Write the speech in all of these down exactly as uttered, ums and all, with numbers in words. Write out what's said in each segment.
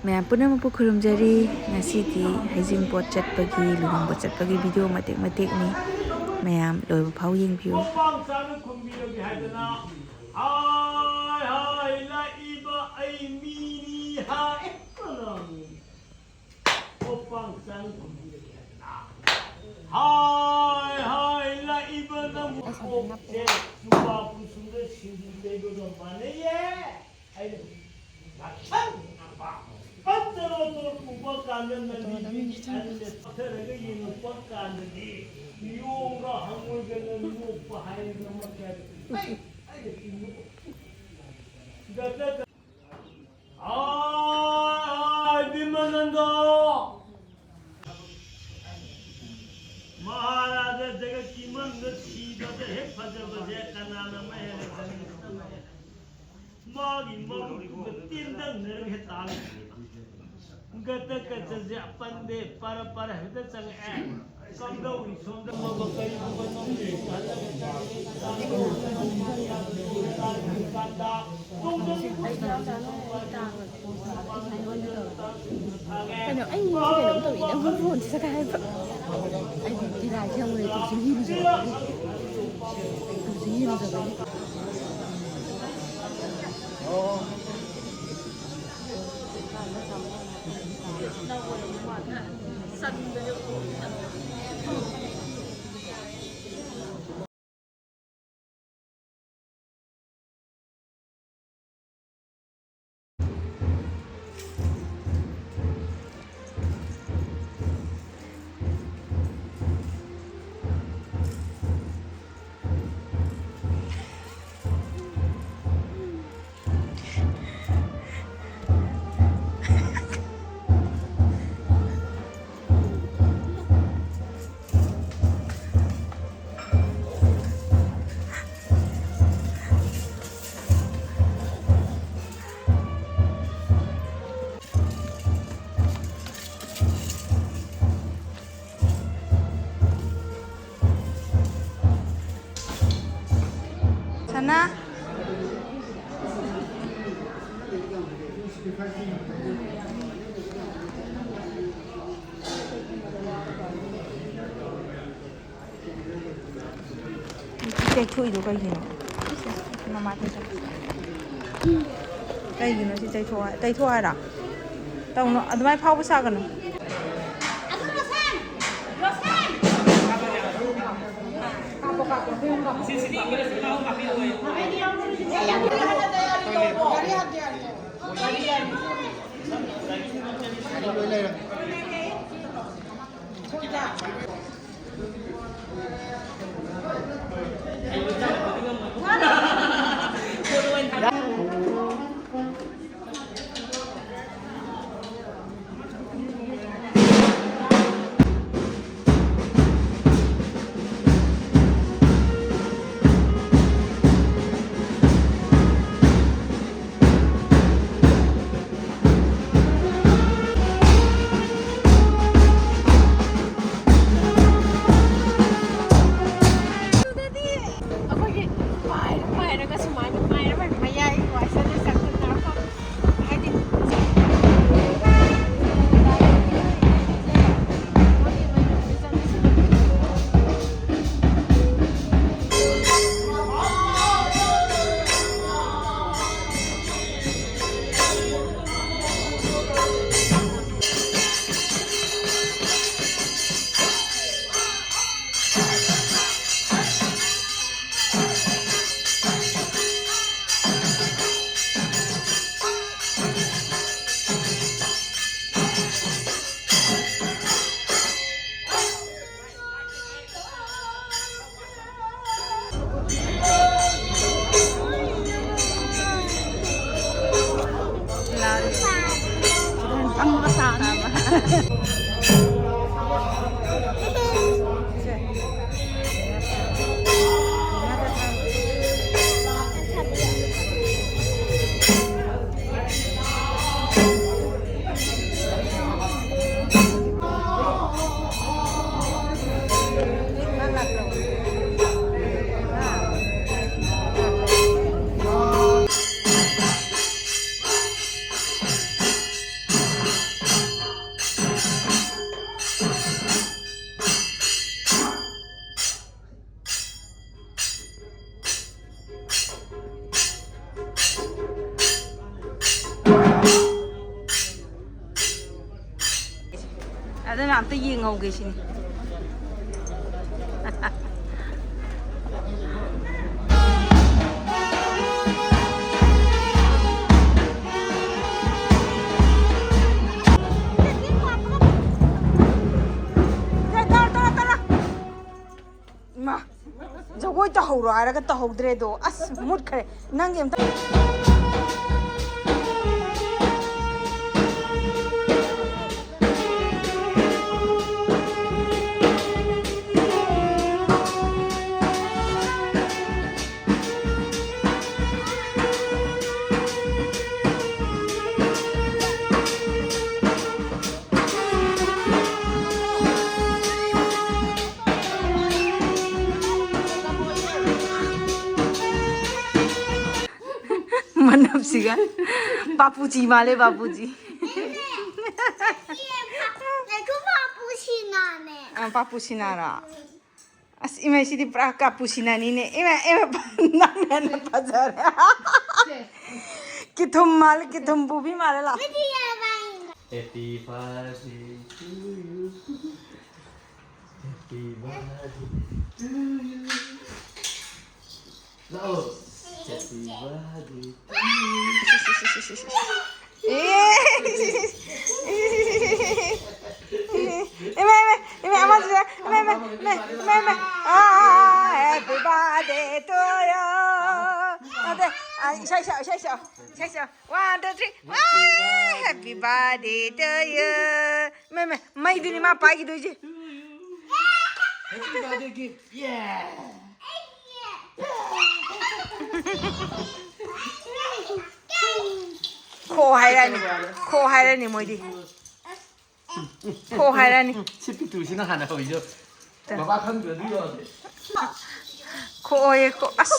ꯃꯌꯥꯝ ꯄꯨꯝꯅꯃꯛꯄꯨ ꯈꯨꯔꯨꯝꯖꯔꯤ꯫ ꯉꯁꯤꯗꯤ ꯍꯩꯖꯤꯡꯄꯣꯠ ꯆꯠꯄꯒꯤ, ꯂꯨꯍꯣꯡꯕ ꯆꯠꯄꯒꯤ ꯚꯤꯗꯤꯑꯣ ꯃꯇꯦꯛ ꯃꯇꯦꯛꯅꯤ꯫ ꯃꯌꯥꯝ ꯂꯣꯏꯕ ꯐꯥꯎ ꯌꯦꯡꯕꯤꯌꯨ꯫ ꯈꯣꯡꯄꯥꯛ ꯆꯥꯅ ꯈꯨꯝꯕꯤꯔꯒꯦ ꯍꯥꯏꯗꯅ꯫ ꯍꯥꯏ ꯍꯥꯏ ꯂꯥꯛꯏꯕ ꯑꯩ ꯃꯤꯅꯤ ꯍꯥꯏ꯫ ꯈꯣꯡꯄꯥꯛ ꯆꯥꯅ ꯈꯨꯝꯕꯤꯔꯒꯦ ꯍꯥꯏꯗꯅ꯫ ꯍꯥꯏ ꯍꯥꯏ ꯂꯥꯛꯏꯕ ꯅꯪꯕꯨ ꯀꯣꯛꯁꯦ ꯅꯨꯄꯥ ꯄꯨꯟꯁꯨꯝꯗ ꯁꯤꯡꯖꯨ ꯇꯩꯕꯒ ꯃꯥꯟꯅꯩꯌꯦ꯫ ꯑꯩꯅ ꯉꯥꯛꯁꯪ ꯉꯥꯡꯕ ꯄꯠꯇꯔꯣ ꯇꯣꯔ ꯎꯕ ꯀꯥꯟꯗ ꯅꯪꯗꯤ ꯕꯤꯕꯤ ꯑꯅꯤꯅ ꯆꯠꯊꯔꯒ ꯌꯦꯡꯉꯛꯄ ꯀꯥꯟꯗꯗꯤ ꯌꯣꯡꯒ ꯍꯪꯉꯣꯏꯒꯅ ꯅꯣꯛꯄ ꯍꯥꯏꯔꯒ ꯃꯈꯜ ꯑꯩ ꯑꯩꯅ ꯆꯤꯡꯅꯕ ꯒꯗ ꯒ-, ꯑꯥ, ꯕꯤꯃꯥꯅꯟꯗ! ꯃꯍꯥꯔꯥꯖꯥ ꯖꯒꯠꯀꯤ ꯃꯅꯨꯡꯗ ꯊꯤꯕꯗ ꯍꯦꯛ ꯐꯖꯕꯁꯦ ꯀꯅꯥꯅ ꯑꯃ ꯍꯦꯜꯂꯦ ꯈꯪꯉꯤ? ꯃꯥꯒꯤ ꯃꯔꯨꯞꯇꯨꯒ ꯇꯦꯟꯗꯪꯅꯔꯒ ꯍꯦꯛ ꯇꯥꯔꯦ꯫ ꯒꯇ ꯀꯆꯁꯦ ꯑꯄꯟꯗꯦ ꯄꯔ ꯄꯔ ꯍꯦꯛꯇ ꯆꯪꯉꯛꯑꯦ꯫ ꯀꯝꯗꯧꯔꯤ ꯁꯣꯝꯗ ꯃꯃ ꯀꯔꯤꯒꯨꯝꯕ ꯅꯪꯒꯤ ꯍꯜꯂꯒ ꯆꯥꯔꯗꯤ ꯀꯥꯟꯗ ꯇꯣꯡꯖꯅꯤꯡꯕ ꯀꯩꯅꯣ ꯑꯩ ꯀꯩꯅꯣꯝ ꯇꯧꯏ ꯅꯪ ꯐꯣꯟꯁꯤꯗ ꯀꯩ ꯍꯥꯏꯕ? ꯑꯩꯗꯤ ꯗꯤꯂꯥꯏꯁꯦ ꯌꯥꯝ ꯂꯩꯇꯦ ꯁꯨꯝ ꯌꯦꯡꯖꯕꯒꯤ꯫ ꯁꯨꯝ ꯌꯦꯡꯖꯕꯒꯤ꯫ ꯁꯅꯥ꯫ ꯇꯦꯛꯊꯣꯛꯏꯗꯣ ꯀꯩꯒꯤꯅꯣ? ꯃꯃꯥꯏ ꯇꯩꯊꯣꯛ-, ꯀꯩꯒꯤꯅꯣ ꯁꯤ ꯇꯩꯊꯣꯛ-, ꯇꯩꯊꯣꯛ ꯍꯥꯏꯔꯣ? ꯇꯧꯅꯣ, ꯑꯗꯨꯃꯥꯏꯅ ꯐꯥꯎꯕ ꯁꯥꯒꯅꯨ꯫ ꯑꯗꯨꯗꯗꯤ ꯑꯩꯈꯣꯏꯒꯤ ꯄꯥꯏꯔ ꯄꯥꯏꯔꯒ ꯁꯨꯃꯥꯏꯅ ꯄꯥꯏꯔ ꯃꯌꯥꯏ ꯋꯥꯏꯁꯤꯗ ꯆꯪꯁꯤꯟꯅꯔꯛꯄ꯫ ꯑꯗꯨꯅ ꯑꯝꯇ ꯌꯦꯡꯍꯧꯒꯦ ꯁꯤꯅꯤ꯫ ꯏꯃꯥ, ꯖꯒꯣꯏ ꯇꯧꯍꯧꯔꯣ ꯍꯥꯏꯔꯒ ꯇꯧꯍꯧꯗ꯭ꯔꯦꯗꯣ꯫ ꯑꯁ, ꯃꯨꯠꯈ꯭ꯔꯦ꯫ ꯅꯪꯒꯤ ꯑꯝꯇ ꯃꯅꯞꯁꯤꯒ꯫ ꯄꯥꯄꯨꯖꯤ ꯃꯥꯜꯂꯦ, ꯄꯥꯄꯨꯖꯤ꯫ ꯑ, ꯄꯥꯄꯨ ꯁꯤꯅꯥꯔꯣ? ꯑꯁ, ꯏꯃꯥ, ꯁꯤꯗꯤ ꯄꯨꯔꯥ ꯀꯥꯄꯨ ꯁꯤꯅꯥꯅꯤꯅꯦ꯫ ꯏꯃꯥ, ꯏꯃꯥ, ꯅꯪꯅ ꯍꯦꯟꯅ ꯐꯖꯔꯦ꯫ ꯀꯤꯊꯨꯝ ꯃꯥꯜꯂꯦ, ꯀꯤꯊꯨꯝ ꯄꯨꯕꯤ ꯃꯥꯜꯂꯦ, ꯂꯥꯎ꯫ Happy birthday to you. Happy birthday to you. ꯂꯥꯛꯑꯣ꯫ Happy birthday to you. ꯑꯦ! ꯏꯃꯥ, ꯏꯃꯥ, ꯏꯃꯥ, ꯑꯃꯁꯤꯗ, ꯏꯃꯥ, ꯏꯃꯥ, ꯏꯃꯥ, ꯏꯃꯥ, ꯏꯃꯥ, ꯏꯃꯥ꯫ ꯑꯥ, happy birthday to you. ꯅꯠꯇꯦ, ꯑꯥ, ꯏꯁꯩ ꯁꯛꯑꯣ, ꯏꯁꯩ ꯁꯛꯑꯣ, ꯏꯁꯩ ꯁꯛꯑꯣ꯫ One, two, three. Ah, happy birthday to you. ꯏꯃꯥ, ꯏꯃꯥ, ꯃꯩꯗꯨꯅꯤ ꯃꯥ ꯄꯥꯏꯈꯤꯗꯣꯏꯁꯦ꯫ Happy birthday gift. Yeah. ꯈꯣ ꯍꯥꯏꯔꯛꯑꯅꯤ, ꯈꯣ ꯍꯥꯏꯔꯛꯑꯅꯤ ꯃꯣꯏꯗꯤ꯫ ꯈꯣ ꯍꯥꯏꯔꯛꯑꯅꯤ꯫ ꯁꯤ ꯄꯤꯛꯇ꯭ꯔꯨꯁꯤꯅ ꯍꯥꯟꯅ ꯍꯧꯏꯁꯨ꯫ ꯕꯕꯥ ꯈꯪꯗ꯭ꯔꯗꯤ ꯌꯥꯗꯦ꯫ ꯈꯣꯑꯣꯌꯦ, ꯈꯣ-, ꯑꯁ꯫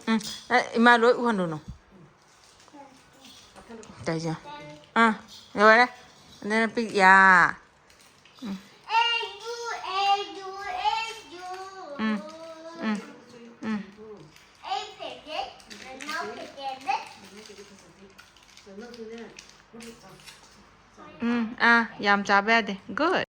ꯎꯝ, ꯑ, ꯏꯃꯥ ꯂꯣꯏ ꯎꯍꯜꯂꯨꯅꯨ꯫ ꯇꯧꯔꯤꯁꯦ꯫ ꯑꯥ, ꯂꯣꯏꯔꯦ꯫ ꯑꯗꯨꯅ ꯄꯤꯛ-, ꯌꯥ꯫ ꯎꯝ꯫ ꯎꯝ, ꯑꯥ, ꯌꯥꯝ ꯆꯥꯕ ꯌꯥꯗꯦ꯫ Good.